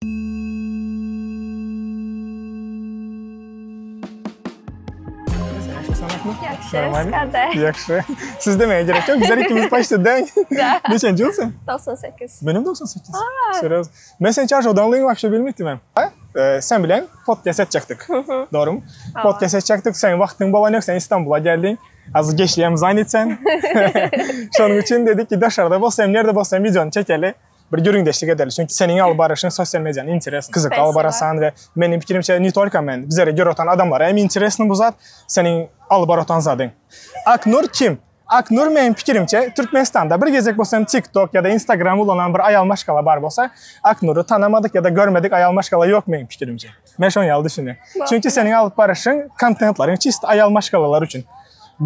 Ýagşy, Normalmi? Ýagşy. Siz demeye gerek yok. Bizler ikimiz başta deň. Da. Neçenji ýyl sen? 98. Benim 98. Seriöz. Men sen çarşı odanlıyım вообще bilmektim hem. E, sen bilen podcast etjekdik. Doğru mu? Podcast etjekdik. Sen vaktin bolan yok. Sen İstanbul'a geldin. Az geçliyem zannetsen. Şonuň üçin dedik ki daşarda bolsam, nerede bolsam videonu çekeli. Bir gürrüňdeşlik edeli. Çünki seniň alyp baryşyň sosial mediany interes, gyzykly alyp barasan we meniň pikirimçe ne tolko men, bizlere görüp oturan adamlara hem interesno bu zat, seniň alyp baryp oturan zadyň. Aknur kim? Aknur meniň pikirimçe Türkmenistanda bir gezek bolsa hem TikTok ýa-da Instagram ulanan bir aýal maşgala bar bolsa, Aknury tanamadyk ýa-da görmedik aýal maşgala ýok meniň pikirimçe. Men şoň ýaly düşünýän. Çünki seniň alyp baryşyň, kontentlaryň çist aýal maşgalalar üçin.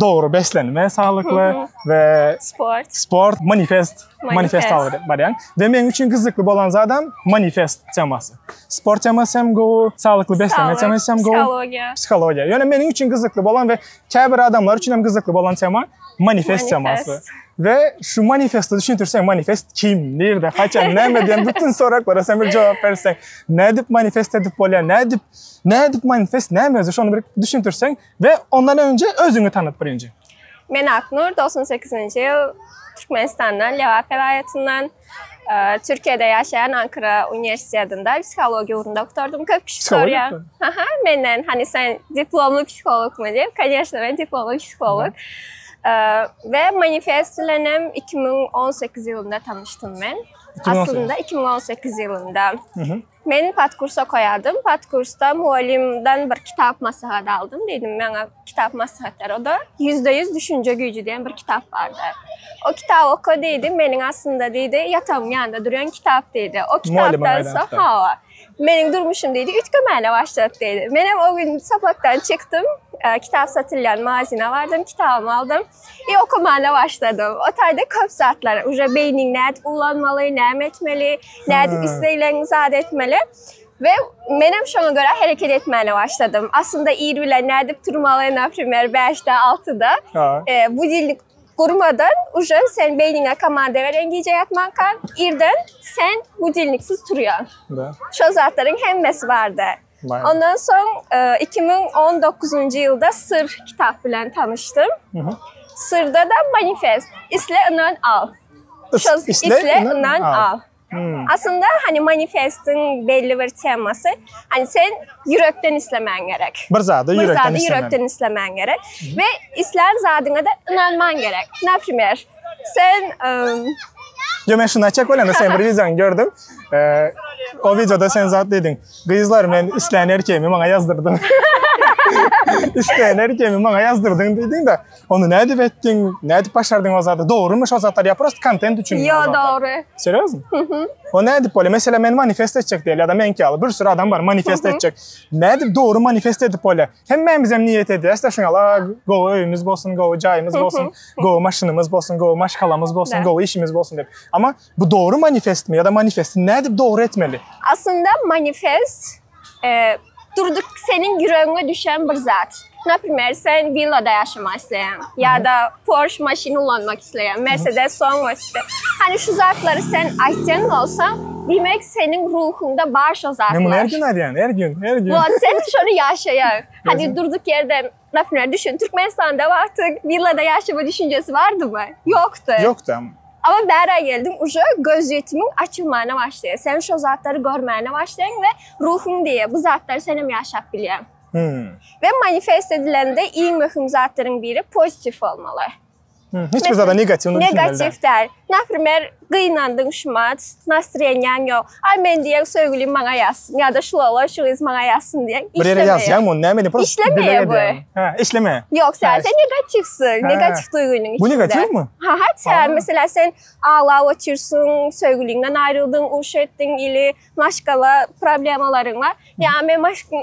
Dogry beslenme, saglykly we sport. Sport, manifest, manifest alyp barýaň. We meň üçin gyzykly bolan zadam manifest temasy. Sport temasy hem gowy, saglykly beslenme temasy hem gowy. Psihologiýa. Psihologiýa. Ýöne meniň üçin gyzykly bolan we käbir adamlar üçin hem gyzykly bolan tema manifest temasy. We şu manifesti düşündirseň, manifest kim, nirde, haçan, näme diýen bütün soraglara sen bir jogap berseň, nädip manifest edip bolýar, nädip, nädip manifest näme özi şony bir düşündirseň we ondan önce özüňi tanyt birinji. Men Aknur, 98-nji ýyl Türkmenistandan, Lebap welaýatyndan, Türkiýede ýaşaýan Ankara uniwersitetinde psihologiýa ugrunda gutardym. Köp kişi sorýar. Aha, menden hani sen diplomly psihologmy diýip. Koneşno, men diplomly psiholog. We manifest bilen hem 2018 ýylynda tanyşdym men. Aslynda 2018 ýylynda. Men podkurs okaýardym. Podkursda mugallymdan bir kitap maslahat aldym. Diýdim, maňa kitap maslahat ber. O-da %100 düşünje güýji diýen bir kitap bardy. O kitaby oka diýdi, meniň aslynda diýdi, ýatagymyň ýanynda durýan kitap diýdi. O kitapdan soň, hawa, meniň durmuşym diýdi, üýtgemäne başlady diýdi. Menem o gün sapakdan çykdym, kitap satylýan magazine bardym, kitabymy aldym. I okamana başladym. O taýda köp zatlar, uje beýniň nädip ulanmaly, näme etmeli, nädip islegleriňi zat etmeli. We menem şoňa görä hereket etmäne başladym. Aslynda ir bilen nädip turmaly, naprimer, bäşde, altyda. E, budilnik gurmadan uje sen beýniňe komanda berýäň gije ýatmanka, irden sen budilniksiz turýaň. Şo zatlaryň hemmesi bardy. Ondan soň 2019-njy ýylda Syr kitap bilen tanyşdym. Syrda-da manifest. Isle ynan al. Isle ynan al. Aslynda hani manifestiň belli bir temasy. Hani sen ýürekden islemäň gerek. Bir zady ýürekden islemäň. Bir zady ýürekden islemäň gerek. We islän zadyňa-da ynanmaň gerek. Naprimer, sen Ýo men şuny aýtjak bolýan, sen bir wideony gördüm. O wideoda sen zat diýdiň. Gyzlar men islän erkeğimi maňa ýazdyrdyň. Islän erkeğimi maňa ýazdyrdyň diýdiň-de, ony nädip etdiň, nädip başardyň o zady? Dogrymy şo zatlar ýa prosta kontent üçin? Ýo, dogry. Serýozmy? O nädip bolýar? Meselem men manifest etjek diýeli ýa-da meňki ýaly bir sürü adam bar manifest etjek. Nädip dogry manifest edip bolýar? Hemmämizem niýet edýäs-de şuňa, a, gowy öýümiz bolsun, gowy jaýymyz bolsun, gowy maşynymyz bolsun, gowy maşgalamyz bolsun, gowy işimiz bolsun diýip. Amma bu dogry manifestmi ýa-da manifesti nädip dogry etmeli? Aslynda manifest e, durduk seniň ýüregiňe düşen bir zat. Naprimer, sen villada ýaşamak isleýäň ýa-da Porsche maşyn ulanmak isleýäň, Mercedes soň ösdi. Hani şu zatlary sen aýtýan bolsaň, diýmek seniň ruhuňda bar şo zatlar. Men muny her gün aýdýan, her gün, her gün. Bol, sen şony ýaşaýaň. Hani durduk ýerde, naprimer, düşün, Türkmenistanda wagty villada ýaşama düşünjesi bardymy? Ýokdy. Ýokdy. Ama bära geldiň, uje gözýetimiň açylmagyna başlaýar. Sen şo zatlary görmäne başlaýaň we ruhuň diýýär, bu zatlary senem ýaşap bilýäň. We manifest edilende iň möhüm zatlaryň biri pozitiw bolmaly. Hiç bir zada negatiw düşünmeli. Negatiw däl. Naprimer, gynandyň şumat, nastroýeniýaň ýok. Aý men diýen söýgülim maňa ýazsyn ýa-da şu oglan şu gyz maňa ýazsyn diýen. Bir ýere ýazýaňmy ony näme edýäň? Prosta Işlemeýär bu. Hä, işlemeýär. Ýok, sen sen negatiwsiň, negatiw duýgynyň içinde. Bu negatiwmi? Ha, ha, sen mesela sen aglap otyrsyň, söýgüliňden aýryldyň, uruş etdiň ili maşgala problemalaryň bar. Ýa men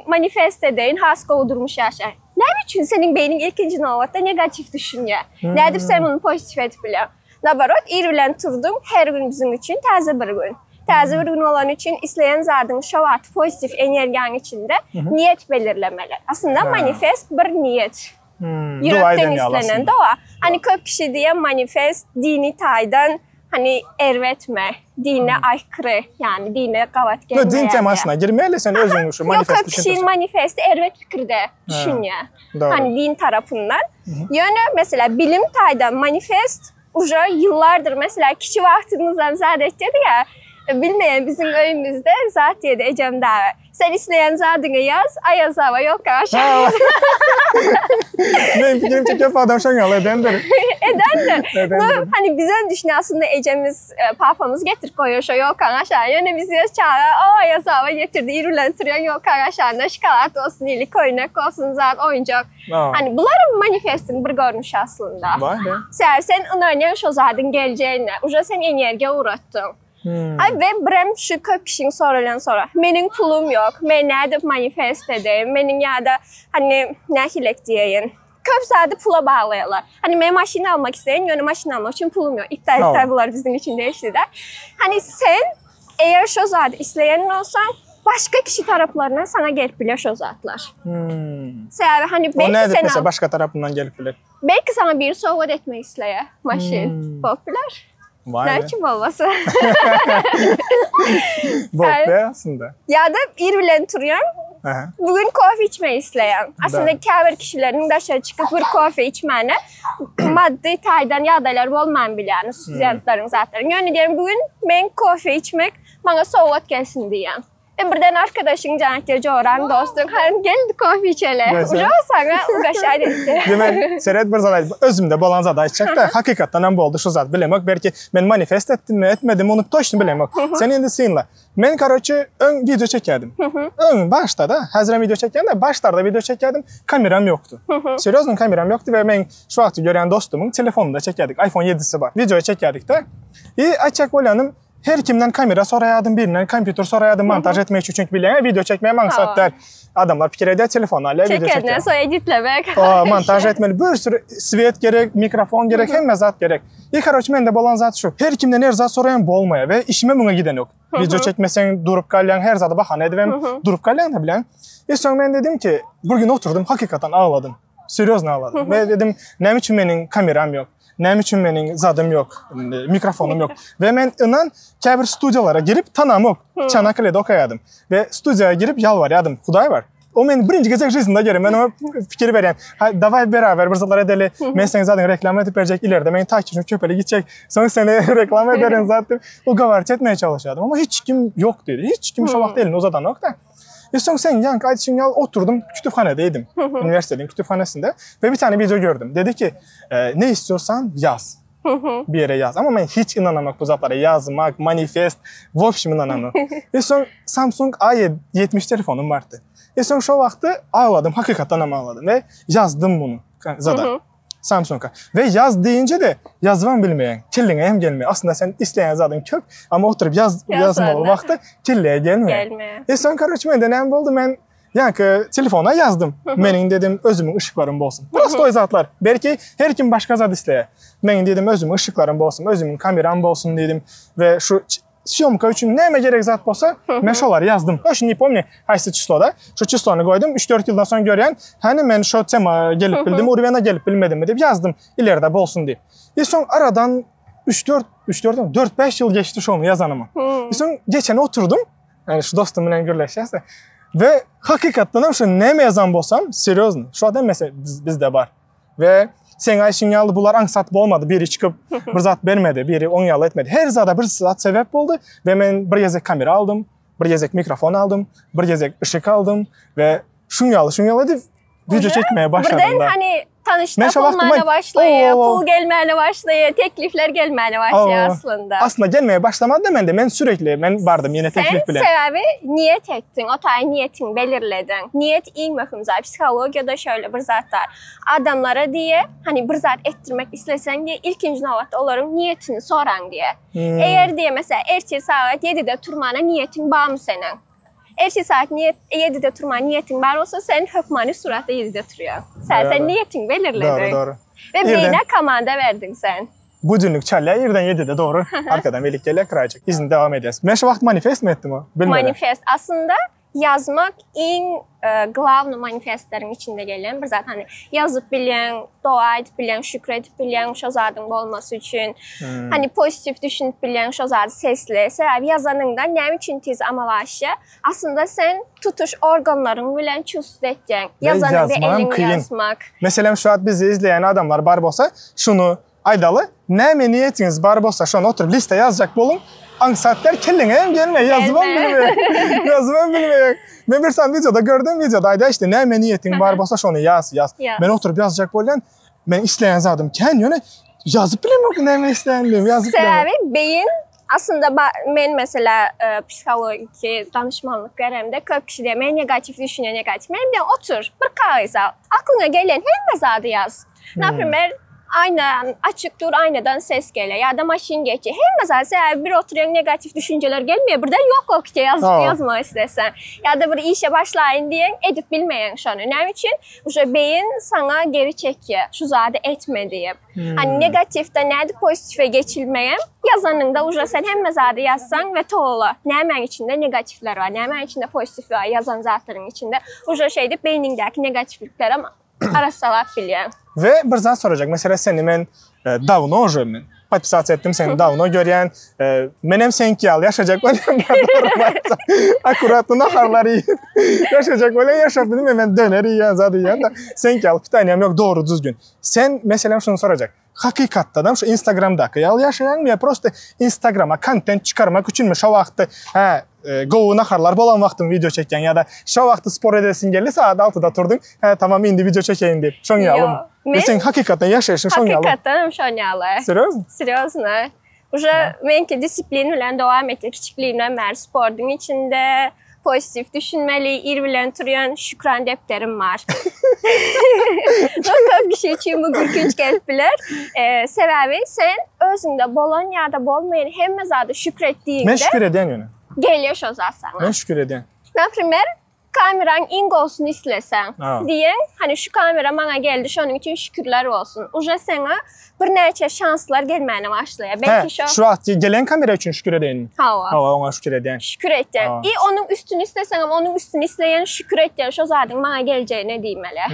manifest edeýin, has gowy durmuş ýaşaýyn. Näme üçin seniň beýniň ilkinji nobatda negatiw düşünýär? Nädip sen muny pozitiw edip bilýäň? Naborot, ir bilen turduň, her gün biziň üçin täze bir gün. Täze bir gün bolany üçin isleýän zadyňy şo wagt pozitiw energiýaň içinde niýet belirlemeli. Aslynda manifest bir niýet. Dua Ýürekden eden ýaly islenen aslynda. doga. Hani köp kişi diýýär manifest dini taýdan. Hani erbetmi? Dine aykırı yani dine gabat Yo, din gelmeýär. temasyna girmeli sen özüň şu Yok manifest köp kişinin manifesti erbet fikirde düşünýär. Doğru. Hani din tarapyndan. Ýöne mesela bilim taýdan manifest uja yıllardır mesela kişi wagtymyzdan zat etdi ya bilmeyen bizim öyümüzde zat diýdi ejem dagy. Sen isleyen zadyňy ýaz, Aýaz baba yok aşağı. Men pikirimçe köp adam şoň edendir. Edendir. Edendir. Bu, hani bize düşünüyor aslında ecemiz, e, papamız getir koyuyor şu yok aşağı. Yöne biz yaz çağıra, o Ayaz baba getirdi, irülen türüyor yok aşağında şokolat olsun, ilik oynak olsun, zat oyuncak. Ha. Hani bunların manifestin bir görmüş aslında. Vay be. Sen, sen inanıyorsun şu zatın geleceğine. Uca sen enerji uğrattın. Hmm. Ay ve brem şu köp kişinin sorulan sonra. Menin pulum yok. Men nerede manifest edeyim? Menin ya da hani ne hilek diyeyim. Köp zady pula bağlayalar. Hani men maşyn almak isteyen, ýöne maşyn almak üçin pulum yok. İptal Tamam. iptal bular bizim için değişti de. Hani sen eğer şu zady isleyen olsan başka kişi taraflarından sana gelip bilir şu zatlar. Hmm. Sebäbi hani O belki nädip sen mesela al, başka tarapyndan gelip biler. belki sana bir sowgat etmek isleye maşyn. Hmm. Bolup biler. Vay Ne be. üçin bolmasyn? Bolup be aslında. Ya da ir bilen turýan, Aha. bugün kofe içmeyi isleyen. Aslında Doğru. käbir kişilerin daşary çykyp bir kofe içmäne maddi taýdan ýagdaýlar bolman bilýän, studentlerin zatlaryň. Ýöne diýen bugün men kofe içmek bana sowgat gelsin diýen. E birden arkadaşın janatya joran dostun han gel kofe içele. Güzel. Uja sana ugaşay etti. Demek seret bir zat özümde bolan zat aýtjak da hakykatdan hem boldy şu zat bilemok. Belki men manifest etdim mi etmedim onu toçny bilemok. Sen indi synla. Men karoçe öň video çekerdim. Öň başda da hazır video çekende başlarda video çekerdim. Kameram yoktu. Seriozno kameram yoktu ve men şu wagty gören dostumun telefonunda çekerdik. iPhone 7'si bar. Video çekerdik de. E açak bolanım her kimden kamera soraýardym, birinden kompýuter soraýardym montaj etmek üçin çünki bilýän video çekmeye maksat der. Adamlar pikir edýär telefon alýar video Çekerden çeker. soň editlemek. Aa, montaj etmeli. Bir sürü svet gerek, mikrofon gerek, hemme zat gerek. E karoç mende bolan zat şu. Her kimden her zat sorayan bolmaya ve işime buna giden yok. Video çekmesen durup kalyan her zada bahane edivem durup kalyan da bilen. E sonra ben dedim ki bugün oturdum hakikaten ağladım. Seriozno ağladım. ve dedim ne için benim kameram yok? Ne için benim zadım yok? Mikrofonum yok. Ve ben inan käbir studiyalara girip tanam yok. Çanakkale'de okayadım. Ve studiyaya girip yalvaryadım. Huday var. O meni birinci gezek жизньда görüyorum. Ben ona fikir vereyim. Ha, davay beraber bir zatlar edeli. Men seni zaten reklam edip verecek. İleride beni takipçim köpeli gidecek. Sonra seni reklam ederim zaten. O gavarç etmeye çalışıyordum ama hiç kim yok dedi. Hiç kim şu vakit elini uzadan yok da. E sonra sen yank aytışın yal oturdum kütüphanedeydim. Üniversitenin kütüphanesinde ve bir tane video gördüm. Dedi ki e, ne istiyorsan yaz. bir yere yaz. Ama ben hiç inanamak bu zatlara yazmak, manifest, в общем inanamam. Ve son Samsung A70 telefonum vardı. E son şu vakti ağladım, hakikaten ama ağladım ve yazdım bunu zada. Samsung'a. Ve yaz deyince de yazman bilmeyen, kelline hem gelmiyor. Aslında sen isteyen zaten kök ama oturup yaz, Yazan yazmalı da. vakti kelleye gelmiyor. Gelme. E son karoç men de näme boldy? Men ýa telefona ýazdym. Meniň dedim özümiň ışıklarım bolsun. Prostoy zatlar. Belki her kim başka zat isleýär. Men dedim özümiň ışıklarım bolsun, özümiň kameram bolsun dedim ve şu ç- съемка üçin näme gerek zat bolsa, men şolary ýazdym. Точно не помню haýsy числоda. Şu числоны goýdum. 3-4 ýyldan soň görýän, hani men şu tema gelip bildim, urwena gelip bilmedim diýip ýazdym. Ileride bolsun diýip. E soň aradan 3-4 3-4 4-5 ýyl geçdi şonu ýazanyma. Hmm. E soň geçen oturdum. Yani şu dostum bilen gürleşýäs de. Ve hakykatdan hem şu näme ýazan bolsam, seriozno. Şu adam mesela biz, bizde bar. Ve sen aýşyň ýaly bular aňsat bolmady. Biri çykyp bir zat bermedi, biri on ýaly etmedi. Her zada bir zat sebäp boldy ve men bir gezek kamera aldym, bir gezek mikrofon aldym, bir gezek ışık aldym ve şun ýaly, şun ýaly edip video Уже çekmeye başladım Birden da. hani tanıştık Men şu wagtym olmana aý- başlaýar, Oo. pul gelmäne başlaýar, teklifler gelmäne başlaýar Oo. aslında. Aslında gelmeye başlamadı da men de men sürekli men bardym yine Sen teklif bile. sebebi niyet ettin, o tay niyetin belirledin. Niyet iň möhüm zat. Psikologiyada şöyle bir zat var. Adamlara diye hani bir zat ettirmek istesen diye ilkinji nobatda olaryň niyetini soran diye. Hmm. Eğer diye mesela ertir saat 7'de turmana niyetin bar mı senin? Ertir saat niyet 7'de turmana niyetin var olsa sen hökmani suratda 7'de turuyor. Sen Doğru. sen niyetin belirledin. Doğru doğru. Ve Birden- beyne kamanda verdin sen. Bu günlük çalya yerden 7'de doğru. Arkadan birlikte kıracak. İzin devam edeceğiz. Ben şu vakt manifest mi ettim o? Bilmedim. Manifest aslında. Ýazmak iň glawny manifestleriň içinde gelýän bir zat. Hani ýazyp bilýäň, doga edip bilýäň, şükür edip bilýäň şo zadyň bolmasy üçin. Hani pozitiw düşünip bilýäň şo zady sesli. Sebäbi ýazanyňda näme üçin tiz amala aşýar? Aslynda sen tutuş organlaryň bilen çувstw etýäň. Ýazanyňda eliňi ýazmak. Meselem şu wagt bizi izleýän adamlar bar bolsa, şuny Aýdaly, näme niýetiňiz bar bolsa şony oturyp liste ýazjak boluň. Aňsat däl, kelleňe hem gelmeýär, ýazybam bilmeýäň. Ýazybam bilmeýäň. Men bir sany wideoda gördüm, wideoda aýdýar işte näme niýetiň bar bolsa şony ýaz, ýaz. Men oturyp ýazjak bolýan, men isleýän zadym kän, ýöne ýazyp bilemok näme isleýändigimi, ýazyp bilemok. Sebäbi beýin aslynda men mesela psihologiki danyşmanlyk beremde köp kişi diýýär men negatiw düşünýän negatiw. Men diýýän otur, bir kagyz al, aklyňa gelen hemme zady ýaz. Naprimer, aýna açyk dur, aýnadan ses gelýär ýa-da maşyn geçýär. Hemme zat sebäbi bir oturýaň negatiw düşünjeler gelmeýär. Birden ýok bolup gidýär ýazyp ýazmak isleseň. Ýa-da bir işe başlaýyn diýeň, edip bilmeýäň şony. Näme üçin? Uje beýin saňa geri çekýär, şu zady etme diýip. Hani negatiwden nädip pozitiwe geçilmegem ýazanyňda uje sen hemme zady ýazsaň we tola. Nämäň içinde negatiwler bar, nämäň içinde pozitiw bar ýazan zatlaryň içinde. Uje şeýdip beýniňdäki negatiwliklerem arassalap bilýän. We bir zat sorajak. Mesela seni men dawno uje men podpisasiýa etdim seni dawno görýän. Menem seňki ýaly ýaşajak bolýan. Akkuratny naharlar iýip ýaşajak bolýan ýaşap bilmeýän men döner iýýän zat iýýän da. Seňki ýaly pitaniýam ýok dogry düzgün. Sen meselem şuny sorajak. Hakykatdanam şu Instagramdaky ýaly ýaşaýaňmy ýa prosta Instagrama kontent çykarmak üçinmi şo wagtda hä gowy naharlar bolan wagtyň wideo çekýäň ýa-da şo wagty spor edesiň geldi sagat altyda turduň hä tamam indi wideo çekeýin diýip şoň ýalymy? Ýa seň hakykatdan ýaşaýşyň şoň ýalymy? Hakykatdanam şoň ýaly. Serýozno? Serýozno. Uje meňki disiplin bilen dowam etýär kiçikligimden bäri sportuň içinde. Pozitiw düşünmeli, ir bilen turýan şükran depderim bar. Köp kişi üçin bu gülkünç gelip biler. Sebäbi sen özüňde bolan ýa-da bolmaýan hemme zada şükür etdigiňde Men şükür edýän ýöne. Gelýär şo zat saňa. Men şükür edýän. Naprimer, Kameraň iň gowusyny isleseň. Diýeň, hany şu kamera maňa geldi, şonuň üçin şükürler bolsun. Uje seňe birnäçe şanslar gelmäne başlaýar. Belki şo. Şu wagt gelen kamera üçin şükür edeýinmi? Hawa. Hawa, oňa şükür edýän. Şükür etýän. I onuň üstüni isleseňem, onuň üstüni isleýän, şükür etýän şo zadyň maňa geljegine diýmeli.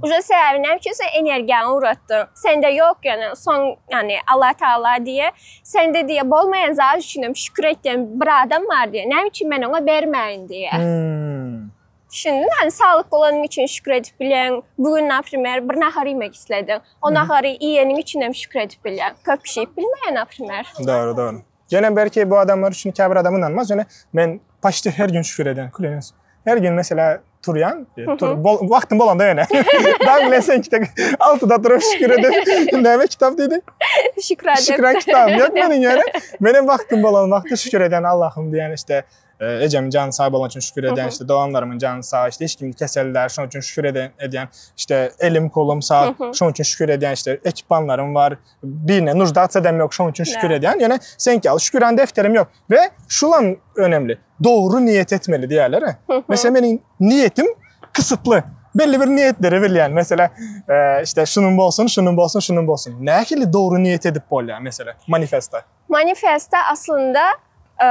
Uje sebäbi näme üçin sen energiýaňy ugratdyň. Sende ýok ýöne soň ýagny Allah Tagala diýe, Sende diýýär, bolmaýan zat üçinem şükür etýän bir adam bar diýýär. Näme üçin men oňa bermäýin diýýär. Düşündiň? Hani saglyk bolanyň üçin şükür edip bilýäň. Bu gün naprimer bir nahar iýmek islediň. O nahary iýeniň üçinem şükür edip bilýäň. Köp kişi iýip bilmeýär naprimer. Dogry, dogry. Ýöne belki bu adamlar üçin käbir adam ynanmaz, ýöne men paçti her gün şükür edýän, klýunes. Her gün mesela turýan, tur, bol, wagtym bolanda ýöne. Daň bilen sen kitap, altyda turup şükür edip, näme kitap diýdiň? Şükran. Şükran kitabym ýok meniň ýöne. Menem wagtym bolan wagty şükür edýän Allahym diýen işte e, ejemin jany sag bolan üçin şükür edýän, işte doganlarymyň jany sag, işte hiç kim kesel däl, şonuň üçin şükür edýän, işte elim kolum sag, şonuň üçin şükür edýän, işte ekipmanlarym var, birine nuždats edem ýok, şonuň üçin şükür edýän. Ýöne seňki ýaly şüküran defterim ýok. We şulam önemli. Dogry niýet etmeli diýýärler. Mesela meniň niýetim kysykly. Belli bir niýetleri bilýän. Mesela e, işte şunun bolsun, şunun bolsun, şunun bolsun. Nähili dogry niýet edip bolýar mesela manifesta? Manifesta aslynda e,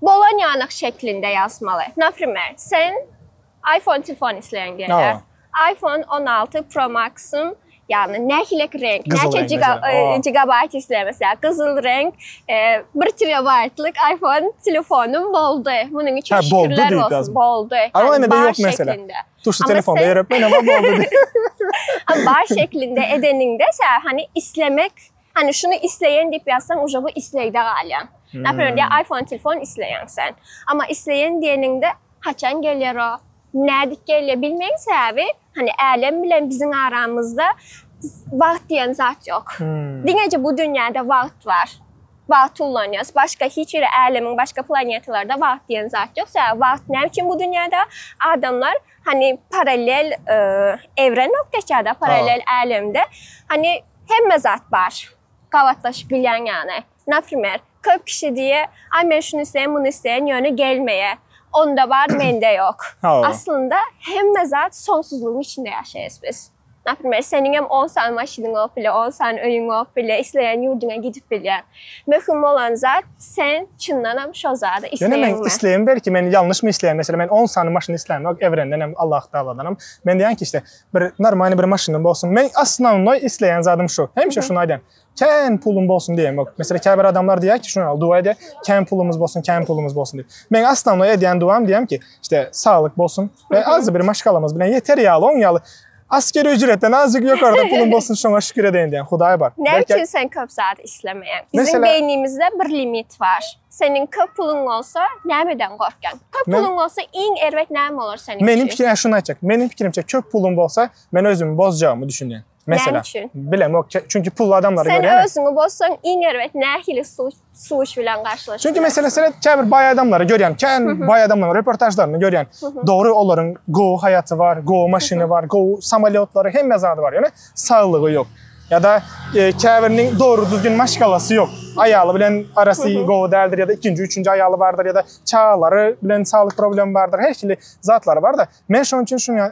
bolan ýanak şeklinde ýazmaly. Naprimer, sen iPhone telefon isleýän diýeli. iPhone 16 Pro Max-yň ýagny nähilek reňk, näçe gigabayt isleýär mesela, gyzyl reňk, 1 terabaytlyk iPhone telefonym boldy. Munuň üçin şükürler bolsun, boldy. Ama ene de ýok mesela. Tuşly telefonda ýörüp men ama boldy. Ama bar şeklinde edeniňde sen hani islemek, hani şuny isleýän diýip ýazsaň uje bu islegde galýar. Naprimер, diýä iPhone telefon isleýäň sen. Ama isleýän diýeniňde Haçan gelýär o? Nädip gelýär bilmeýin sebäbi hani älem bilen biziň aramyzda wagt diýen zat ýok. Diňeje bu dünýäde wagt bar. Wagt ullanýas. Başga hiç bir älemiň başga planetalarda wagt diýen zat ýok. Sebäbi wagt näme üçin bu dünýäde? Adamlar hani parallel evren bolup geçýärde parallel älemde hani hemme zat bar. Gabatlaşyp bilýäň ýany. Naprimer, köp kişi diýýär, Aý men şuny isleýän, muny isleýän, ýöne gelmeýär. Onda bar, mende ýok. Aslynda hemme zat sonsuzlygyň içinde ýaşaýas biz. Naprimýer, seniňem on sany maşynyň bolup bilýär, on sany öýüň bolup bilýär, isleýän ýurduňa gidip bilýäň. Möhüm bolan zat, sen çyndanam şo zady Ýöne men isleýäňmi? isleýän belki men ýalňyşmy isleýän mesela men on sany maşyn islämok ewrendenem Allah Tagaladanam. Men diýýän ki işte bir normalny bir maşynym bolsun. Men osnownoý isleýän zadym şu. Hemişe şuny aýdýan. Kän pulum bolsun diýemok. Mesela käbir adamlar diýýär ki şuny al dua edýär. Kän pulumyz bolsun, kän pulumyz bolsun diýip. Men osnownoý edýän duam diýýän ki işte saglyk bolsun we az bir maşgalamyz bilen ýeter ýaly oň ýaly askeri ücretden azjyk ýokarda pulum bolsun şoňa şükür edeýin diýen Hudaý bar. Näme Belki üçin sen köp zat islemeýäň? Biziň Mesela beýnimizde bir limit bar. Seniň köp puluň bolsa nämeden gorkýaň? Köp Men puluň bolsa iň erbet näme bolar seniň Meniň üçin? pikirim, şuny aýtjak. Meniň pikirimçe köp pulum bolsa men özümi bozjagymy düşünýän. Näme Mesela üçin? bilemok çünki pully adamlary Sen görýän. özüňi bozsaň iň erbet nähili suç suç bilen garşylaşyp Çünki bilersiň? mesela seret käbir baý adamlary görýän, kän baý adamlaryň reportažlaryny görýän. Dogry olaryň gowy haýaty bar, gowy maşyny bar, gowy samolýotlary, hemme zady bar. Ýöne saglygy ýok. Ýa-da e, käbiriniň dogry düzgün maşgalasy ýok. Aýaly bilen arasy gowy däldir ýa-da ikinji, üçünji aýaly bardyr ýa-da çagalary bilen saglyk problemi bardyr. Her hili zatlary bar-da. Men şonuň üçin şuny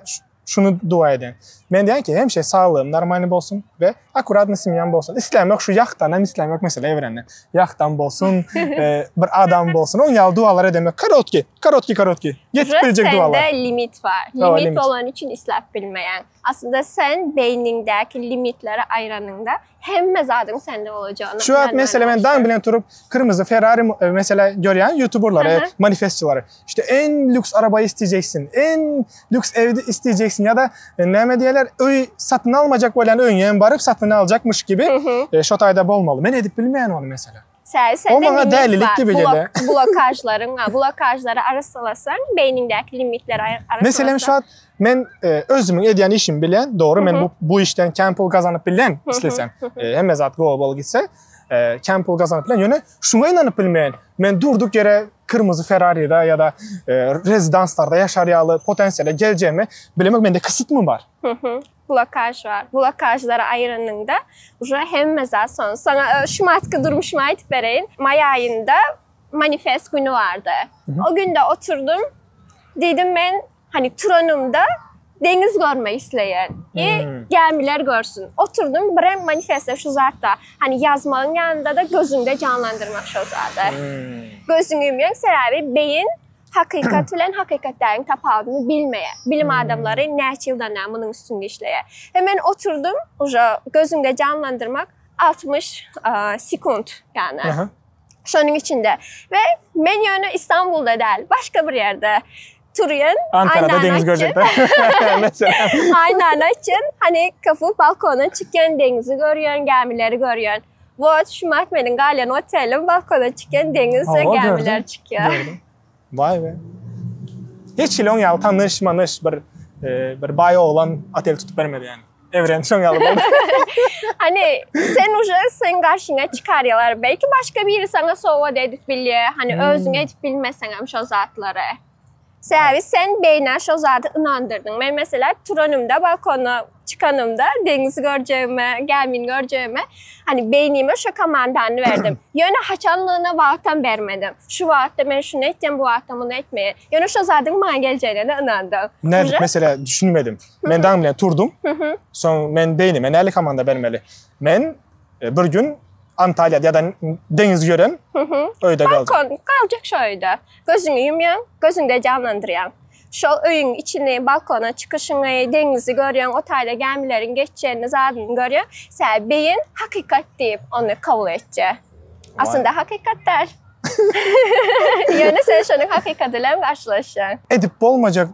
Şuny dua edýän. Men diýýän ki, hemişe saglygym normalny bolsun we akkuratny semýam bolsun. Islämok şu ýahtanam islämok mesela evrenden. Ýahtam bolsun, e, bir adam bolsun. Oň ýaly dualar edemek. Korotki, korotki, korotki. Ýetip Уже biljek dualar. sende limit bar. Hawa, Limit limit. bolany üçin isläp bilmeýäň. Aslynda sen beýniňdäki limitleri aýranyňda Hemme zadyň sende bolajagyna Şu wagt ynanman mesela men daň başlaýar. bilen turup kırmızı Ferrari e, mesela görýän youtuberlary, Aha. manifestçileri. İşte en lüks arabayı isteyeceksin, en lüks evde isteyeceksin ya da e, näme diýerler, öý satyn almajak bolýan öýüňe baryp satyn aljakmyş gibi e, şo taýda bolmaly. Men edip bilmeýän ony mesela. Sen, O sende maňa limit dälilik bar. gibi Blok, gelýär. blokajlaryň bar. Blokajlary arassalasaň, beýniňdäki limitleri arassalasaň. Meselem şu wagt Men e, özümiň edýän işimi bilýän, dogry men bu bu işden kän pul gazanyp bilýän islesem. E, hemme zat gowy bolup gitse, e, kän pul gazanyp bilýän. Ýöne şuňa ynanyp bilmeýän. Men durduk ýere kyrmyzy Ferrari'de ýa-da e, rezidanslarda ýaşar ýaly potensiýala geljegimi bilemek mende kysytmy bar. Blokaj bar. Blokajlary aýyranyňda уже hemme zat son. Saňa e, şu matky durmuşymy aýdyp bereýin. Maý aýynda manifest güni bardy. O günde oturdum. Diýdim men Hani turanymda deňiz görmek isleýän. I Hmm. gämiler görsün. Oturdum birem manifestde şu zatda. Hani ýazmagyň ýanynda-da gözüňde janlandyrmak şo zady. Hmm. Gözüňi ýumýaň sebäbi beýin hakykat bilen hakykat däliň tapawudyny bilmeýär. Bilim adamlary näçe ýyldan bäri munuň üstünde işleýär. He men oturdum uje gözüňde janlandyrmak 60 sekunt ýany. Aha. Şonuň içinde. We men ýöne İstanbulda däl, başga bir ýerde turýan. Ankarada deňiz görjekde. Mesela. Aýnany açýan, hani kapy balkona çykýan, deňizi görýän, gämileri görýän. Wot, şu wagt meniň galýan otelim balkona çykýan deňiz we Hawa, gämiler gördüm. çykýar. Gördüm. Vay be. Hiç hili oň ýaly tanyş manyş bir e, bir baý oglan otel tutup bermedi yani. Evren şoň ýaly boldy. Hani sen uje sen garşyňa çykarýarlar. Belki başga biri saňa sowgat edip bilýär. Hani Hmm. özüň edip bilmeseňem şo zatlary. Sebäbi sen beýnä şo zady ynandyrdyň. Men mesela turanymda balkona çykanymda deňizi görjegime, gämini görjegime hani beýnime şo komandany berdim. Ýöne haçanlygyna wagtam bermedim. Şu wagtda men şuny etjem, bu wagtda muny etmeýän. Ýöne şo zadyň maňa geljegine-de ynandym. Nädip Uje mesela düşünmedim. Men daň bilen turdum. Soň men beýnime näli komanda bermeli? Men e, bir gün Antalýada ýa-da deňiz gören öýde galjak. Balkon galjak şo öýde. Gözüňi ýumýaň, gözüňde janlandyrýaň. Şol öýüň içini, balkona çykyşyňy, deňizi görýäň, o taýda gämileriň geçýänini, zadyny görýäň. Sebäbi beýin hakykat diýip ony kabul etýär. Aslynda hakykat däl. Ýöne sen şonuň hakykaty bilen garşylaşýaň. Edip bolmajak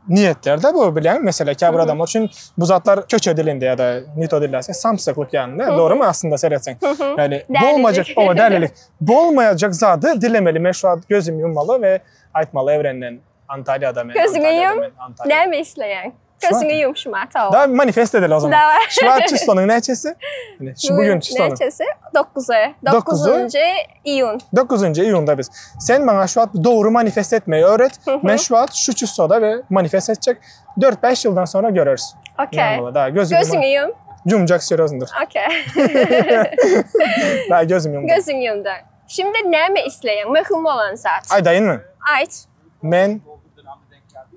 niýetler-de bu bilýäňmi? Mesela käbir adamlar üçin bu zatlar köçe dilinde ýa-da nito dilde samsyklyk ýaly, dogrymy aslynda seretseň. Ýani bolmajak, owa dälilik. Bolmaýajak zady dilemeli. Men şu wagt gözümi ýummaly we aýtmaly evrenden Antalýada men. Gözüňi ýum. Näme isleýäň? Gözüňi ýum şu mata. Da manifest edeli o zaman. Daway. Şu wagt çislonyň näçesi? Şu bugün çislonyň. Näçesi? 9-y. 9-njy iýun. 9-njy iýunda biz. Sen maňa şu wagt dogry manifest etmeyi öwret. Men şu wagt şu çisloda we manifest etjek. 4-5 ýyldan sonra göreris. Okey. Daha gözüňi Gözüňi ýum. Ýumjak serýozndyr. Okey. Daha gözüm ýumdy. Gözüňi ýumdy. Şimdi näme isleýäň? Möhüm bolan zat. Aýdaýynmy? Aýt. Men.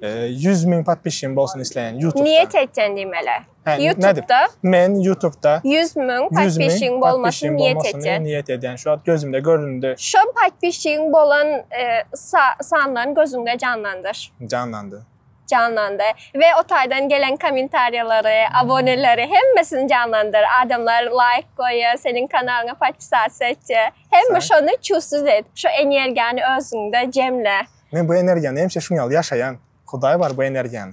100 müň podpisçim bolsun isleýän YouTube'da. Niýet etýän diýmeli. Hä, nädip? YouTube'da Men YouTube'da 100 müň 100 müň podpisçiň bolmasyny podpisçim niýet bolmasyny etýän. niýet edýän. Şu wagt gözümde göründi. Şo podpisçiň bolan e, sa sanlaryny gözüňde janlandyr. Janlandy. Janlandy. We o taýdan gelen kommentariýalary, aboneleri hemmesini janlandyr. Adamlar laýk goýýar, seniň kanalyňa podpisasiýa etýär. Hemme şony çusuz et. Şo energiýany özüňde jemle. Men bu energiýany hemişe şuň ýaly ýaşaýan. Hudaý bar bu energiýany.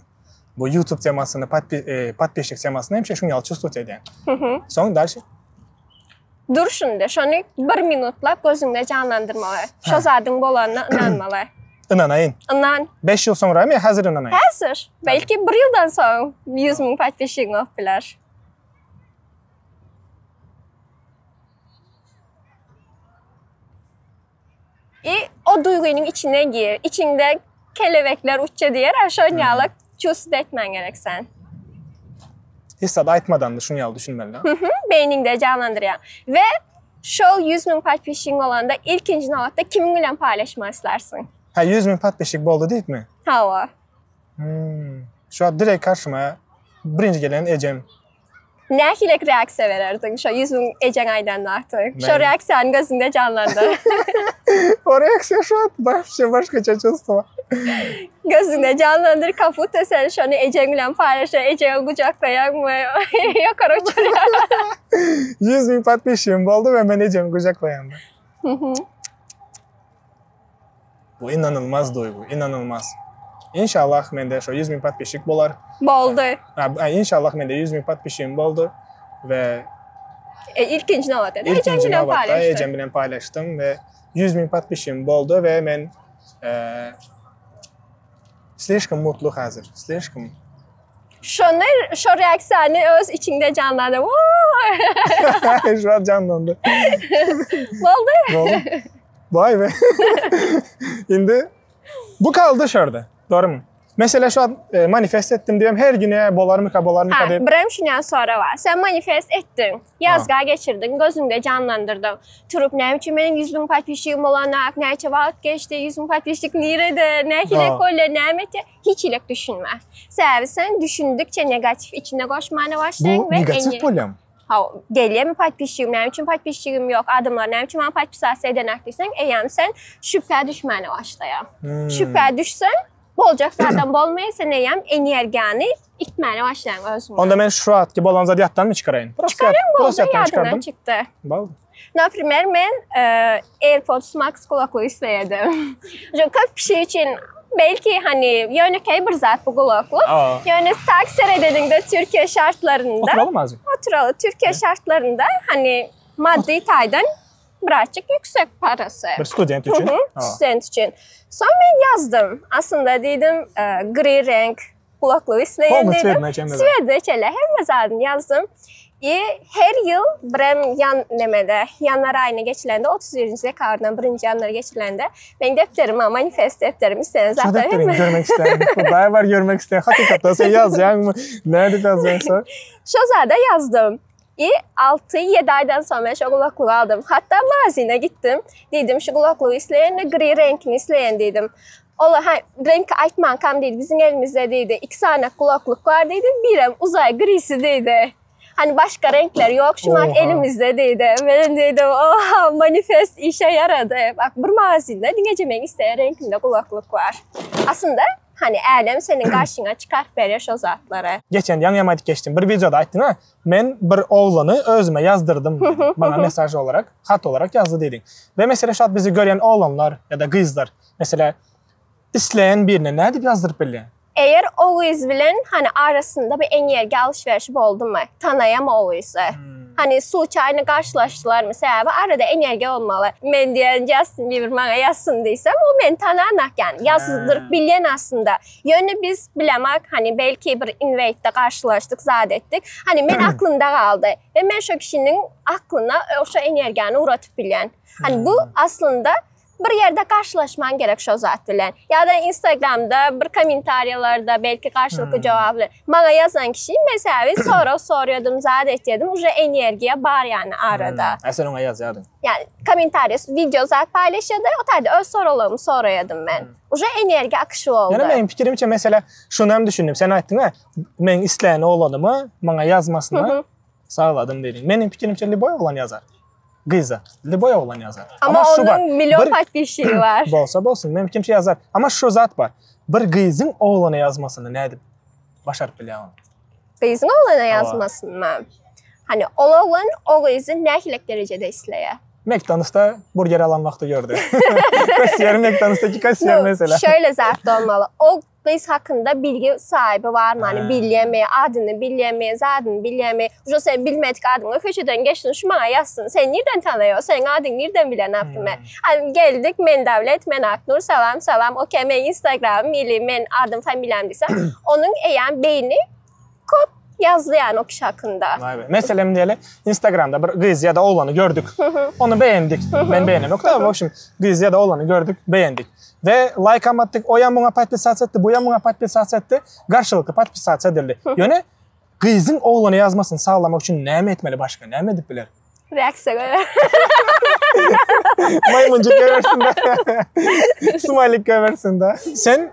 Bu YouTube temasyny, podpi podpisçik temasyny hemişe şuň ýaly çusut edýän. Soň dalşe. Dur şunda, şony bir minutlap gözüňde janlandyrmaly. Şo zadyň bolanyna ynanmaly. Ynanaýyn. Ynan. 5 ýyl soňramy ýa häzir ynanaýyn? Häzir. Belki bir ýyldan soň 100 müň podpisçigiň bolup biler. I o duýgynyň içine gir. Içiňde kelebekler uçja diýer, a şon ýaly çusut etmän gerek sen. Hiç zat aýtmadan da şuň ýaly düşünmeli. Beýniňde janlandyrýaň. We şol 100 müň podpisçigiň bolanda ilkinji nobatda kimiň bilen paýlaşmak islarsiň? Ha 100 müň podpisçik boldy diýipmi? Hawa. Hmm. Şu wagt direkt karşyma birinji gelen ejem. Nähilek reaksiýa bererdiň şo 100 müň ejeň aýdan wagty? Şo reaksiýany gözüňde janlandyr. O reaksiýa şu wagt başga başgaça çувство. Gözüňde janlandyr, kaputa sen şony ejeň bilen paýlaşýaň, ejeňi gujaklaýaňmy? Ýokary uçurýaň. 100 müň podpisçigim boldy we men ejemi gujaklaýan. Bu inanylmaz duýgy, inanylmaz. Inşallah mende şo 100 müň podpisçik bolar. Boldy. Ha, inşallah mende 100 müň podpisçigim boldy we e, ilkinji nobatda ejem bilen nobatda ejem bilen paýlaşdym we 100 müň podpisçigim boldy we men e, slişkom mutlu hazir, slişkom. Şony, şo reaksiýany öz içiňde janlandy. Şu an janlandy. Boldy. Boldy. Vay be. Indi bu kaldy şurada. Doğru mu? Mesela şu an e, manifest ettim diyorum her güne bolarmyka bolarmyka Ha, diýip. birem şundan sonra var. Sen manifest etdiň, ýazga geçirdiň, gözüňde janlandyrdyň. Turup näme üçin meniň 100 müň podpisçigim bolanak, näçe wagt geçdi, 100 müň podpisçik nirede, nähili bolýar, näme etýär, hiç hili düşünme. Sebäbi sen düşündikçe negatif içine goşmana başlaýaň Bu we negatif bolýar. Ha, gelýärmi podpisçigim, näme üçin podpisçigim ýok, adamlar näme üçin maňa podpisasiýa edenak diýseň, eýýäm sen şübhä düşmäne başlaýaň. Hmm. Şübhä düşseň, boljak zadam bolmaýar, sen eýýäm energiýany itmäne başlaýaň özüňe. Onda men şu wagtky bolan zady ýatdanmy çykaraýyn? Çykaryň boldy, Prosta ýatdan ýadyňdan çykardym. çykdy. Boldy. Naprimer, men e, AirPods Max gulaklygy isleýärdim. Çünki köp kişi üçin belki hani ýönekeý bir zat bu gulaklyk. Aa. Ýöne tak seredeniňde Türkiýe şartlarynda Oturalım azıcık. Oturaly. Türkiýe şartlarynda hani maddy taýdan birazjyk yüksek parasy. Bir student üçin. Hı hı, Student üçin. Soň men ýazdym. Aslynda diýdim, e, gri renk kulaklygy isleýän Polny diýdim. tswetine çenli. Swede çenli hemme zadyny ýazdym. I her ýyl birem ýan nemede, ýanwar aýyna geçilende 31-nji dekabrdan 1-nji ýanwara geçilende meň depderim bar, manifest depderim isleýän Şu zatlar depderiňi hemme. görmek isterim. Hudaý bar görmek isterim. Hakykatdan sen ýazýaňmy? Nädip ýazýaňsa? Şo zada ýazdym. I 6-7 aýdan soň men şo gulaklygy aldym. Hatda magazine gitdim. Diýdim şu gulaklygy isleýän, gri reňkini isleýän diýdim. Ola ha reňki aýtmankam diýdi, biziň elimizde diýdi, 2 sany kulaklyk bar diýdi, birem uzaý grisi diýdi. Hani başga reňkler ýok şu wagt Oha. elimizde diýdi. Men diýdim, oha manifest işe ýarady. Bak bir magazinde diňeje meň isleýän reňkimde kulaklyk bar. Aslynda hani älem seniň garşyňa çykaryp berýär şo zatlary. Geçen ýaňy hem aýdyp geçdim. Bir wideoda aýtdym ha. Men bir oglany özüme ýazdyrdım diýdim. Maňa mesaj olarak, hat olarak ýazdy diýdiň. We mesela şu wagt bizi görýän oglanlar ýa-da gyzlar mesela isleýän birine nädip ýazdyryp bilýär? Eger o gyz bilen hani arasynda bir energiýa alışverişi boldumy? Tanaýamy o gyzy? Hani sluçaýny garşylaşdylarmy? Sebäbi arada energiýa bolmaly. Men diýen Justin Bieber maňa ýazsyn diýsem, o meni tananak ýani. Ýazdyryp bilýän aslynda. Ýöne biz bilemak hani belki bir invite'de garşylaşdyk, zat etdik. Hani men aklymda galdy we men şo kişiniň aklyna şo energiýany ugratyp bilýän. Hani bu aslynda. Bir ýerde garşylaşman gerek şo zat bilen. Ýa-da Instagramda bir kommentariýalarda belki garşylykly jogap bilen. Maňa ýazan kişi mesawy sorag sorýadym, zat etýädim, uje energiýa bar ýany arada. A sen oňa ýazýadyň. Ýani kommentariýa, wideo zat paýlaşýady, o taýda öz soraglarymy soraýadym men. Uje energiýa akyşy boldy. Ýöne meniň pikirimçe mesele şuny hem düşündim. Sen aýtdyň-a, meň islän oglanyma maňa ýazmasyna sagladym diýdiň. Meniň pikirimçe lýuboý oglan ýazar. Gyza. Lýuboý oglan ýazar. Amma onuň million podpisçigi bar. Bolsa bolsun, meniň pikirimçe ýazar. Amma şu zat bar. Bir gyzyň oglana ýazmasyny nädip başaryp bilýär ony? Gyzyň oglana ýazmasynymy? Hani ol oglan o gyzy nähilek derejede isleýär? McDonald'sda burger alan wagty gördi. Kassiýer McDonald'sdaky kassiýer mesela. Şöyle zat bolmaly. O gyz hakynda bilgi sahibi barmy? Hani bilýärmi, adyny bilýärmi, zadyny bilýärmi? Uje sen bilmedik adyňy köçeden geçsin, şu maňa ýazsyn. Seni nirden tanaýar? Seň adyňy nirden bilen apdymy? Hani geldik, men Dawlet, men Aknur, salam, salam. Okey, men Instagramym ili men adym, familiýam diýsem, onuň eýýäm beýni kod ýazdy ýani o kişi hakynda. Vay be. Meselem diýeli, Instagramda bir gyz ýa-da oglany gördük. Ony beğendik. Men beğenemok da, w общем, gyz ýa-da oglany gördük, beğendik. Ve like am atdyk, o ýa muňa podpisasiýa etdi, bu ýa muňa podpisasiýa etdi. Garşylykly podpisasiýa edildi. Ýöne gyzyň oglana ýazmasyny saglamak üçin näme etmeli başga? Näme edip biler? Reaksiýa goýber. Maýmynjyk goýbersin de. Smaýlik goýbersin de. Sen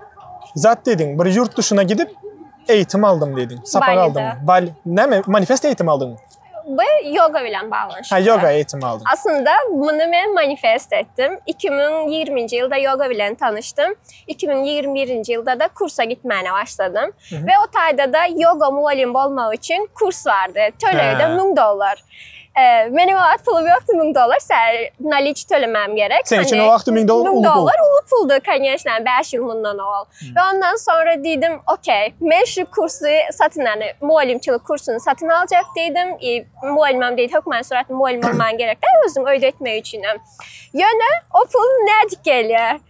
zat diýdiň, bir ýurt duşuna gidip eğitim aldym diýdiň. Sapak aldym. Bali. Näme? Manifest eğitim aldyň? Bu yoga bilen baglanyşykly. Ha, yoga eğitim aldyň. Aslynda muny men manifest etdim. 2020-nji ýylda yoga bilen tanyşdym. 2021-nji ýylda-da kursa gitmäne başladym. We o taýda-da yoga mugallymy bolmak üçin kurs bardy. Tölegi-de 1000 dollar. Meniň o wagt pulum ýokdy 1000 dollar, sä naliç tölemem gerek. Seň üçin o wagty 1000 dollar uly pul. 1000 dollar uly puldy, koneçna, 5 ýyl mundan owal. We ondan soňra diýdim, okey, men şu kursy satyn, ýagny mugallymçylyk kursuny satyn aljak diýdim. I mugallymam diýdi, hökman suratda mugallym bolmaň gerek däl, özüň öýde etmek üçinem. Ýöne o pul nädip gelýär?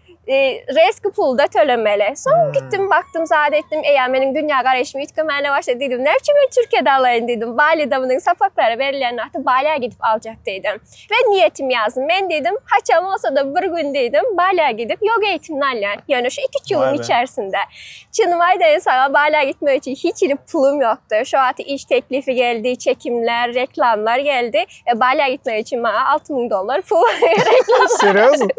Reski pulda tölemeli. Soň gitdim, bakdym, zat etdim. Eýýäm meniň dünýä garaýşym üýtgemäne başlady diýdim. Näme üçin men Türkiýede alaýyn diýdim. Balida munuň sapaklary berilýän wagty Balýa gidip aljak diýdim. We niýetim ýazdym. Men diýdim, haçan bolsa-da bir gün diýdim, Balýa gidip ýoga eýitimini alýan. Ýöne şu iki-üç ýylyň içerisinde. Çynymy aýdaýyn saňa, Balýa gitmek üçin hiç hili pulum ýokdy. Şo wagty iş teklifi geldi, çekimler, reklamlar geldi. E, Balýa gitmek üçin maňa 6000 dollar pul reklam. Serýozmy?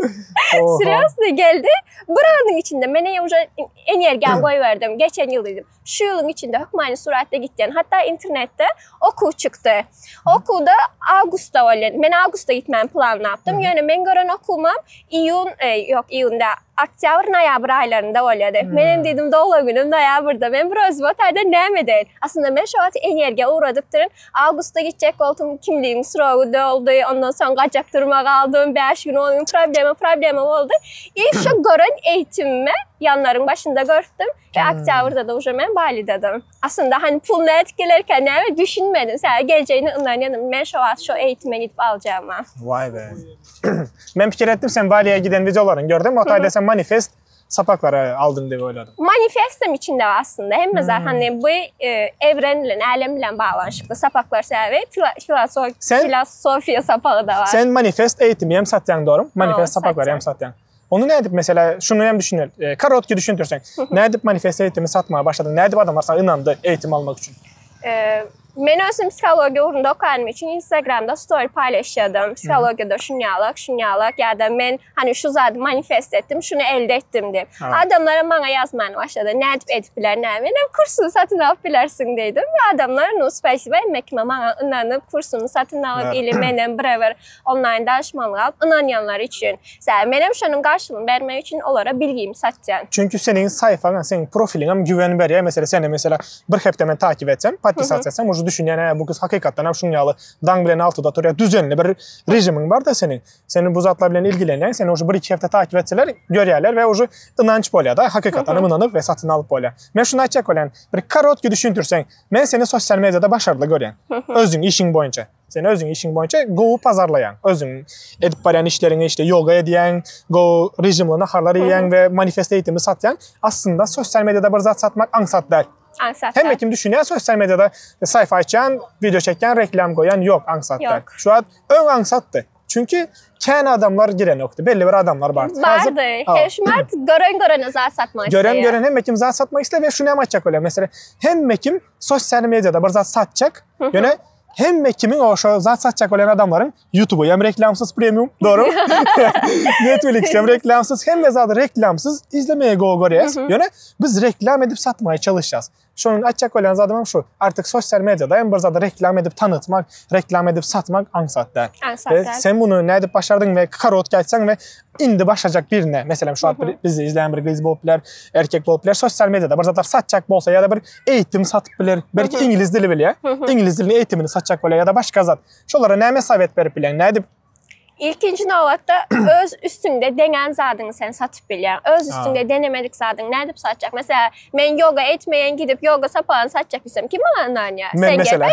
Serýozny geldi. Bir anyň içinde men eýýäm uje energiýamy goýberdim. Geçen ýyl diýdim. Şu ýylyň içinde hökmany suratda gitýän. Hatda internetde okuw çykdy. Okuwda awgustda bolýar. Men awgustda gitmäni planlapdym. Ýöne men gören okuwymam iýun, e, ýok, iýunda, oktýabr, noýabr aýlarynda bolýardy. Men hem diýdim, doglan günüm noýabrda. Men bir özüm o taýda näme edeýin? Aslynda men şo wagt energiýa ugradypdyryn. Awgustda gitjek boldum, kimligiň srogy doldy, ondan soň gajak durma galdym, 5 gün, 10 gün problema, problema boldy. I şo gören eýitimime ýanlaryň başynda görüpdim we oktýabrda-da uje men Balidadym. Aslynda hani pul nädip gelerkä näme düşünmedim. Sebäbi geljegine ynanýandym. Men şo wagt şo eýitime gidip aljagyma. Waý be. Men pikir etdim sen Baliýa giden wideolaryňy gördüm. O taýda sen manifest sapaklary aldyň diýip oýladym. Manifestem içinde aslynda hemme zat hani bu e, evren bilen, älem bilen baglanyşykly sapaklar sebäbi filosof filosofiýa sapagy da bar. Sen manifest eýitimi hem satýaň dogrymy? Manifest sapaklary hem satýaň. Ony nädip mesela şuny hem düşüner. E, korotki düşündirseň. Nädip manifest eýitimi satmaga başladyň? Nädip adamlar sana ynandy eýitim almak üçin? E, Men özüm psihologiýa ugrunda okanym üçin Instagramda story paýlaşýadym. Psihologiýada şunýalak, şunýalak ýa-da men hani şu zady manifest etdim, şuny elde etdim diýip. Adamlar maňa ýazmany başlady. Nädip edip biler, näme? Menem kursuny satyn alyp bilersiň diýdim. We adamlar nu spasiba hemme kime maňa ynanyp kursumy satyn alyp ili menem birebir onlaýn daşmalyk alyp ynanýanlar üçin. Sebäbi menem şonuň garşylygyny bermek üçin olara bilgimi satýan. Çünki seniň saýfaň, seniň profiliň hem güwen berýär. Meselem, seni mesela bir hepde men takip etsem, podpisasiýa etsem, uje düşünýän, hä, bu gyz hakykatdan hem şuň ýaly daň bilen altyda turýar. Düzenli bir režimiň bar-da seniň. Seni bu zatlar bilen ilgilenýäň, seni uje bir-iki hepde takip etseler, görýärler we uje ynanç bolýar-da, hakykatdan hem ynanyp we satyn alyp bolýar. Men şuny aýtjak bolýan, bir korotki düşündirseň, men seni sosial mediada başarly görýän. Özüň işiň boýunça. Sen özüň işiň boýunça gowy pazarlaýaň. Özüň edip barýan işleriňi işte ýoga edýäň, gowy režimli naharlar iýýäň we manifest eýitimi satýaň. Aslynda sosial mediada bir zat satmak aňsat däl. Aňsat däl. Hemme kim düşünýär sosial mediada saýfa açýan, wideo çekýän, reklam goýýan, ýok aňsat däl. Şu wagt öň aňsatdy. Çünki kän adamlar girenokdy. Belli bir adamlar bardy. Bardy. Her şumat gören görene zat satmak isleýär. Gören gören hemme kim zat satmak isleýär we şuny hem aýtjak bolýar. Meselem, hemme kim sosial mediada bir zat satjak. Ýöne hemme kimiň o şo zat satjak bolýan adamlaryň YouTube-y hem reklamsyz premium, dogrymy? Netflix hem reklamsyz, hemme zady reklamsyz izlemegi gowy görýäs. Ýöne biz reklam edip satmaga çalyşýas. Şonuň aýtjak bolýan zadym hem şu. Artyk sosial mediada hem bir zady reklam edip tanytmak, reklam edip satmak aňsat däl. Aňsat däl. Sen muny nädip başardyň we korotki aýtsaň we indi başlajak birine, meselem şu wagt bizi izleýän bir gyz bolup biler, erkek bolup biler, sosial mediada bir zatlar satjak bolsa ýa-da bir eýitim satyp biler, belki iňlis dili bilýär, iňlis dilini eýitimini satjak bolýar ýa-da başga zat. Şolara näme sowet berip bilýäň? Nädip Ilkinji nobatda öz üstüňde deňän zadyňy sen satyp bilýäň. Öz üstüňde denemedik zadyňy nädip satjak? Meselem, men ýoga etmeýän gidip ýoga sapagyny satjak diýsem, kim maňa ynanýar? Men meselem.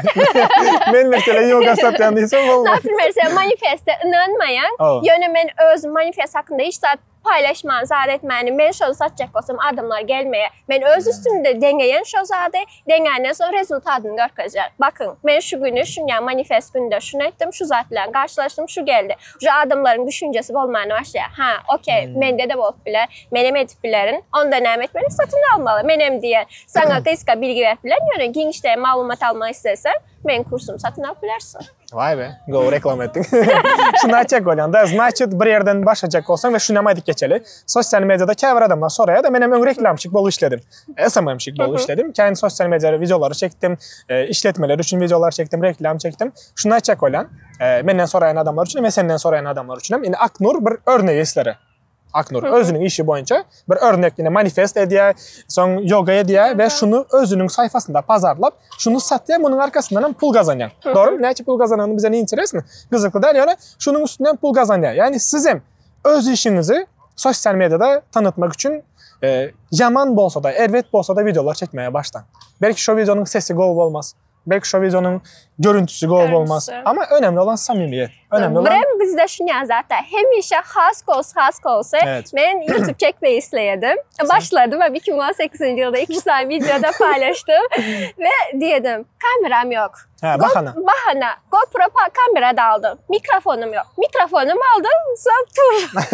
Men meselem ýoga satýan diýsem bolmaz. Naprimýer, sen manifeste ynanmaýaň. Ýöne men özüm manifest hakynda hiç zat paýlaşman, zat etmäni, men şony satjak bolsam adamlar gelmeýär. Men öz üstümde deňeýän şo zady, deňänden soň rezultatyny görkezýän. Bakyň, men şu güni şunýa manifest günde şuny etdim, şu zat bilen garşylaşdym, şu geldi. Uje adamlaryň düşünjesi bolmany başlaýar. Ha, okey, mende-de bolup biler, menem edip bilerin. Onda näme etmeli? Satyn almaly. Menem diýen. Saňa gysga bilgi berip bilerin, ýöne giňişleýin maglumat almak isleseň, Meň kursumy satyn alyp bilersiň. Vay be, gowy reklama etdiň. Şuny aýtjak bolýan da, значит, bir ýerden başlajak bolsaň we şunam aýdyp geçeli. Sosial mediada käbir adamlar soraýar-da, menem öň reklamçyk bolup işledim. SMM-şik bolup işledim. Kän sosial mediada wideolary çekdim, e, işletmeler üçin wideolar çekdim, reklam çekdim. Şuny aýtjak bolýan, e, menden soraýan adamlar üçin hem, senden soraýan adamlar üçin hem, indi Aknur bir örnegi sizlere. Aknur özüniň işi boýunça bir örnek ýene manifest edýär, soň ýoga edýär we şuny özüniň saýfasynda pazarlap, şuny satýar, munuň arkasyndan hem pul gazanýar. Dogrymy? Näçe pul gazanany bize ne interesno? Gyzykly däl, ýöne şunuň üstünden pul gazanýar. Ýagny siz hem öz işiňizi sosial mediada tanıtmak üçin e, ýaman bolsa-da, erbet bolsa-da wideolar çekmäge başlaň. Belki şo wideonyň sesi gowy bolmaz. Belki şo wideonyň görüntüsi gowy bolmaz. Ama önemli olan samimiyet. Önemli olan... Birem bizde şuny zaten hemişe has gows has gowsy. Evet. Men YouTube çekmeyi isleyedim. Başladım ve 2018 yılda 2 tane videoda paylaştım. ve diyedim kameram yok. Ha, bahana. Go, bahana. GoPro kamera da aldım. Mikrofonum yok. Mikrofonum aldım. Sonra puf.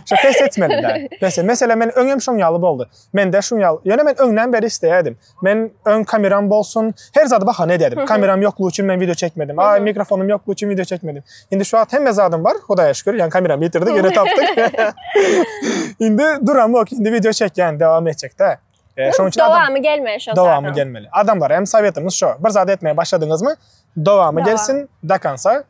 Şu pes etmeliler. Pes. Mesela men öňem şoň ýaly boldy. Men de şoň ýaly. Ýöne men öňden beri isleýärdim. Men öň kameram bolsun, her zady bahana edýärdim. Kameram ýoklugy üçin men video çekmedim. Aý, mikrofonym ýoklugy üçin video çekmedim. Indi şu wagt hemme zadym bar, Hudaýa şükür. Ýani kameram ýitirdik, ýene tapdyk. Indi duramok, indi video çekýän, dowam etjek-de. E, şonuň üçin dowamy gelmeli şo Dowamy gelmeli. Adamlara hem sowetimiz şo. Bir zat etmeye başladyňyzmy, dowamy gelsin, do konca.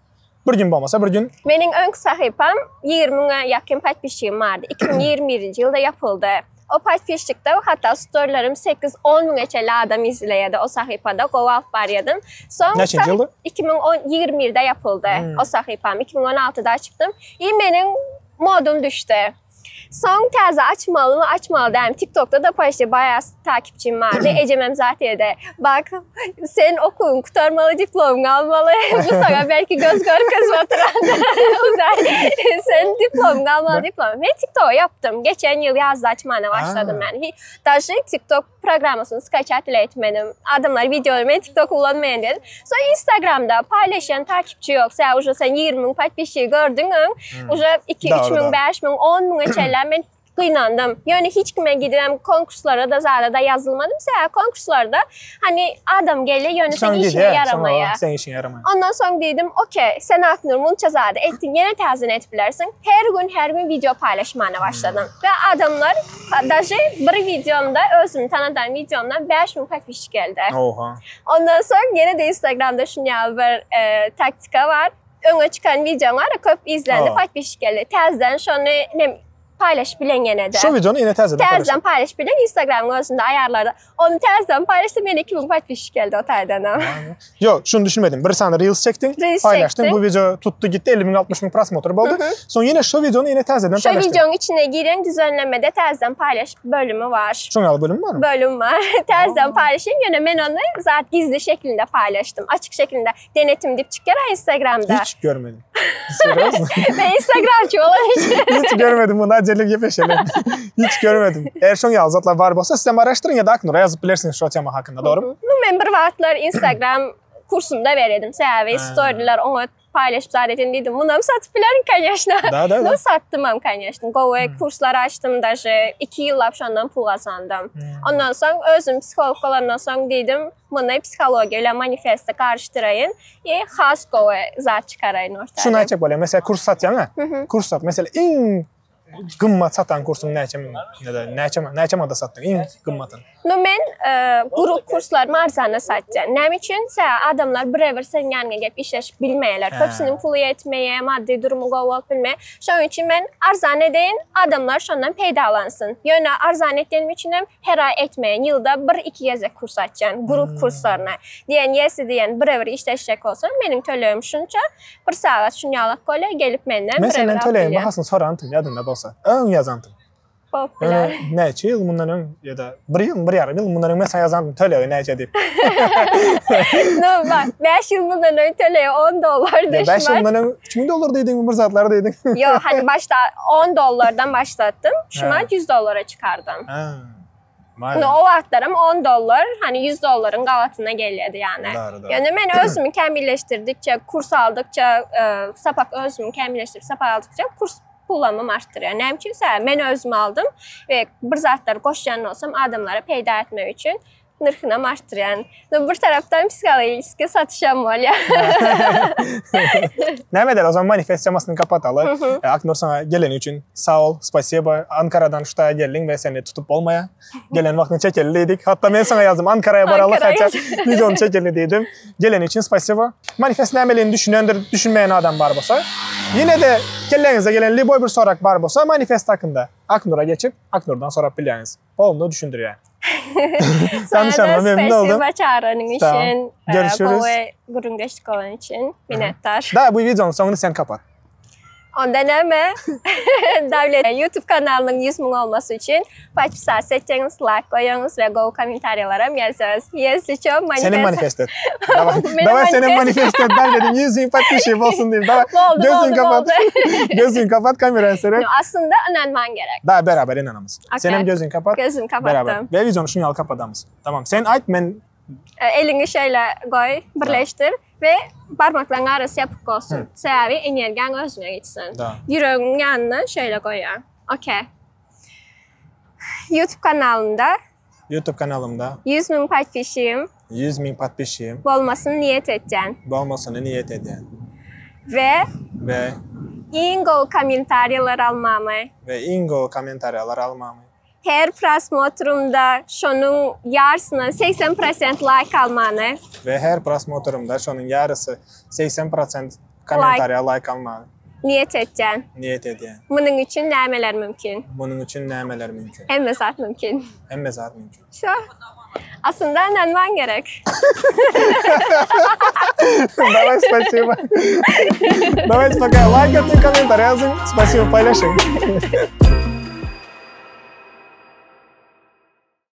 Bir gün bolmasa bir gün. Meniň öňki sahypam 20 müňe ýakyn podpisçigim bardy. 2021-nji ýylda ýapyldy. O podpisçikde hatda storylerim 8-10 müňe çenli adam izleýärdi o sahypada. Gowy alyp barýardym. Soň Näçinji ýylda? 2021-de ýapyldy hmm. o sahypam. 2016-da açypdym. I meniň modum düşdi. Soň täze açmalymy, açmaly dälmi? TikTokda da почти baýa takipçim bardy. Ejemem zat ýerde. Bak, sen okuwyňy gutarmaly, diplomyňy almaly. Bu saňa belki göz görkezip oturan. Sen diplomyňy almaly, diplom. Men TikTok ýapdym. Geçen ýyl ýazda açmana başladym men. Daşy TikTok programmasyny skaçat bile etmedim. Adamlar videolar men TikTok ulanmaýan dedim. Soň Instagramda paýlaşýan takipçi ýok. Sen уже sen 20 müň podpisçi gördüň öň. Hmm. Уже 2 3 müň, 5 müň, 10 müňe çenli men gynandym. Ýöne hiç kime gidip konkurslara da zada da ýazylmadym. Sebäbi konkurslarda hani adam gelýär, ýöne sen işiňe ýaramaýar. Sen işiňe ýaramaýar. Ondan soň diýdim, okey, sen Aknur munça zady etdiň, ýene täzeden edip bilersiň. Her gün, her gün video paýlaşmana başladym. We adamlar Daže bir wideomda özümi tanadan wideomdan 5000 podpisçik geldi. Oha. Ondan soň ýene de Instagramda şuny ýaly bir e, taktika bar. Öňe çykan wideoň bar, köp izlendi, podpisçik geldi. Täzeden şony nem paýlaşyp bilen ýene de. Şu wideony ýene täzeden Täzeden paýlaşyp bilen Instagramyň özünde aýarlarda. Ony täzeden paýlaşdym, ýene 2000 podpisçik geldi o taýdanam. Ýok, şuny düşünmedim. Bir sany Reels çekdiň, Reels paýlaşdyň. çekdim. Bu wideo tutdy gitdi, 50 müň, 60 müň prosmotr boldy. Soň ýene şu wideony ýene täzeden Şu paýlaşdyň. wideoň içine giren düzenlemede täzeden paýlaş bölümi bar. Şoň ýaly bölüm barmy? Bölüm bar. Täzeden paýlaşayım. Ýöne men ony zat gizli şeklinde paýlaşdym. Açyk şeklinde denetim diýip çykýar Instagramda. Hiç görmedim. Serýozno? Men Instagramçy bolan üçin. Hiç görmedim bunu acele gepeşelim. Hiç görmedim. Eğer şoň ýaly zatlar bar bolsa sizem araşdyryn ýa-da Aknura ýazyp bilersiňiz şo tema hakynda, dogrymy? Nu men bir wagtlar Instagram kursunda beredim. Sebäbi storyler oňa. paýlaşyp zat eden diýdim. Munam satyp bilerin, конечно. Da, da, da. Nu satdymam, конечно. Gowy kurslar açdym daže. 2 ýyllap şondan pul gazandym. Ondan soň özüm psiholog bolandan soň diýdim, muny psihologiýa ile manifesti garyşdyraýyn i has gowy zat çykaraýyn orta. Şuny aýtjak bolýan, meselem kurs satýaň-a. Kurs sat, meselem iň Gymmat satan kursuň näçe müň ýa-da näçe näçe manada satdyň iň gymmatyny? Nu men guru kurslarymy arzana satýan. Näme üçin? Sebäbi adamlar birebir seniň ýanyňa gelip işleşip bilmeýärler. Köpüsiniň puly ýetmeýär, maddy durumy gowy bolup bilmeýär. Şonuň üçin men arzan edeýin, adamlar şondan peýdalansyn. Ýöne arzan etýänim üçin hem her aý etmeýän. Ýylda bir-iki gezek kurs açýan, grup kurslaryny. Diýen ýesi diýen birebir işleşjek bolsaň, meniň tölegim şunça. Bir sagat şun ýalak bolýar, gelip menden Men senden tölegiň bahasyny sorantym, ýadyňda bolsa. Öň ýazantym. Bolup biler. Ýöne näçe ýyl mundan öň ýa-da bir ýyl, bir ýarym ýyl mundan öň men saňa ýazantym tölegi näçe diýip. No, bak, 5 ýyl mundan öň tölegi 10 dollardy. Ýa 5 ýyl mundan öň 3000 dollar diýdiňmi, bir zatlar diýdiň. Ýok, hani başda 10 dollardan başlatdym, şumat 100 dollara çykardym. Ha. No, o wagtlaram 10 dollar, hani 100 dollaryň gabatyna gelýärdi ýagny. Dogry, dogry. Ýöne men özümi kämilleşdirdikçe, kurs aldykça, e, sapak özümi kämilleşdirip sapak aldykça kurs pullamam artdyrýar. Näme üçin? Sebäbi men özüm aldym we bir zatlar goşýan bolsam adamlara peýda etmek üçin nyrhynam artdyrýan. No, bir tarapdan psihologiki satyşam bolýar. Näme eder o zaman manifest temasyny kapataly. E, Aknur sana geleni üçin sag ol, spasibo. Ankaradan şutaýa geldiň we seni tutup bolmaýar. Gelen wagtyň çekeli diýdik. Hatda men sana ýazdym, Ankaraya baraly Ankaraya. haça videony çekeli diýdim. Geleni üçin spasibo. Manifest nämeligini düşünendir, düşünmeýän adam bar bolsa. Ýene-de kelläňize gelen liboý bir sorak bar bolsa manifest hakynda Aknura geçip, Aknurdan sorap bilýäňiz. Bolny düşündirýär. Tanışanyma memnun oldum. Spasibo çağranyň Tamam. üçin. E, Görüşürüz. Gowy gürrüňdeşlik bolan üçin. Minnetdar. Da bu videonun soňuny sen kapat. Onda näme? Dawlet YouTube kanalynyň 100 müň olmasy üçin podpisаться etjeňiz, like goýuňyz we gowy kommentariýalaram ýazyňyz. Если ço, manifest. Senin manifest et. Давай, Meni давай senin manifest. manifest et. Davletin 100 bin podpisчик bolsun diýip. Давай. Boldy, Gözün boldy, kapat. boldy. Gözün kapat kameraya seret. No, aslında ynanman gerek. Da beraber inanamız. Okey. Senin gözün kapat. Gözüm kapattım. Beraber. Ve videonu şunu ýaly kapadamyz. Tamam. Sen aýt men E, Eliňi şeýle goý, birleşdir we barmaklaryň arasy ýapyk bolsun. Sebäbi energiýaň özüňe gitsin. Da. Ýüregiň ýanyna şeýle goýýaň. Okey. YouTube kanalynda YouTube kanalymda 100 müň podpisçigim 100 müň podpisçigim bolmasyny niýet etýän. bolmasyny niýet edýän. We We iň gowy kommentariýalar almamy. we iň gowy kommentariýalar almamy. Her prosmotrumda şonuň ýarysyndan 80 prosent laýk almany. We her prosmotrumda şonuň ýarysy 80 prosent kommentariýa laýk almany. Niýet etýän. Niýet edýän. Munuň üçin nämeler mümkin? Munuň üçin nämeler mümkin? Hemme zat mümkin. Hemme zat mümkin. Şo. Aslynda ynanman gerek. Давай, спасибо. Давайте пока лайк atın, kommentariýa ýazyň. Спасибо, paýlaşyň.